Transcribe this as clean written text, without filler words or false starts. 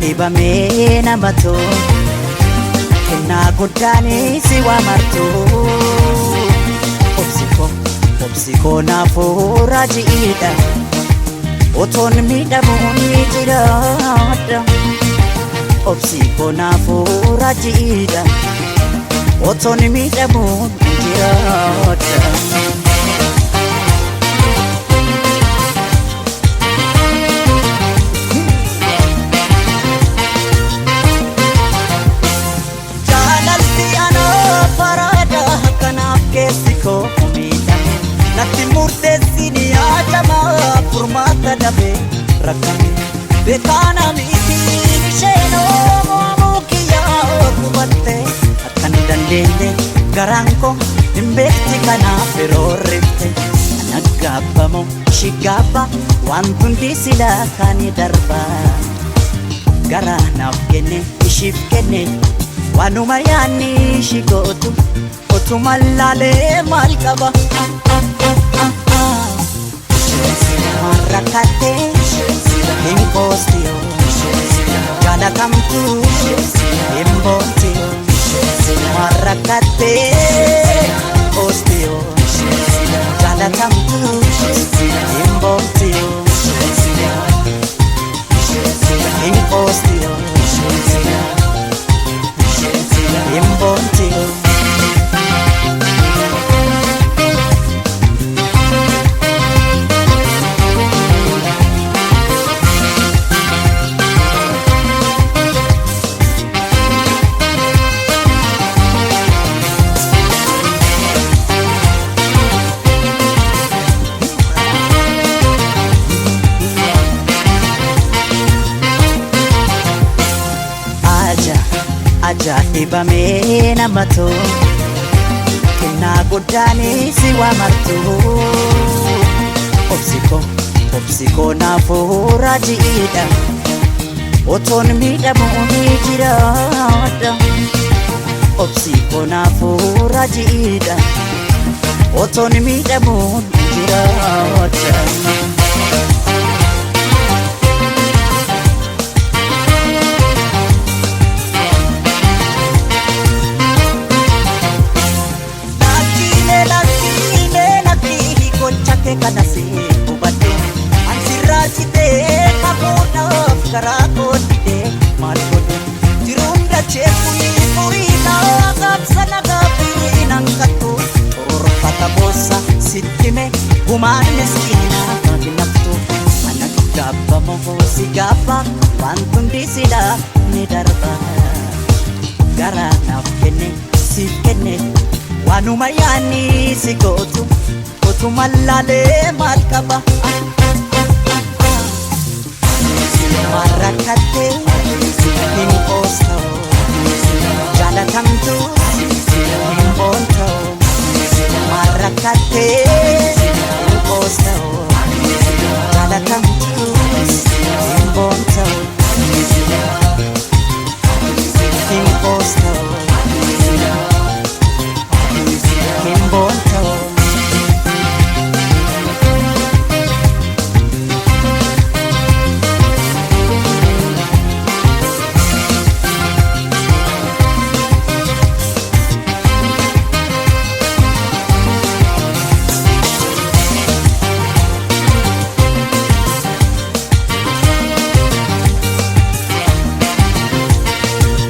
Ajaa'ibamee namatu kennaa guddaanis si waamartu. Obsi koo, obsi koo naafuu raajiidha. Otoon miidhamuu ni jiraadha. Obsi koo naafuu raajiidha. Otoon miidhamuu ni jiraadha. Jaalalti anoo faraada kanaaf keessi koo miidhame. Natti murteessin yaadama furmaata dhabe rakkame. Beekaana mitiin isheen oomuu kiyyaa qubatte. Akkan dandeenye garaan koo hin beekti kanaaf yeroo rifte. Ana gaabbamoo ishii gaabba waan hundi silaa kaanii darbaa. Garaa naaf kenne ishiif kenne waanuma yaanni ishii gootu otuma laalee maal qaba. Waan rakkatte hin qoostiyo, jaalatamtu hin boontiyo. Waan rakkatte qoostiyo, jaalatamtu hin boontiyo. Hin qoostiyo, hin boontiyo. Ajaa'ibamee namatu kennaa guddaanis si waamartu. Obsi koo, obsi koo naafuu raajiidha. Otoon miidhamuu ni jiraadha. Obsi koo naafuu raajiidha. Otoon miidhamuu ni jiraadha. Lakkiilee, lakkiilee, lakkii gocha kee kana si hubadhe. Ansirraa citee kakuudhaaf karaa koo didee maal godhu? Jiruun dachee kunii furiidha gaabsa nagaa fi nan kattu. Xurfata boossa sitti mee gumaan miskiinaa hin haftu. Ana gaabbamoo si gaabba waan hundi silaa ni darba. Garaa naaf kenne siif kenne waanuma yaanni si gootu otuma laalee maal qaba. Waan rakkatte hin qoosta'u, jaalatamtu hin boonta'u. Waan rakkatte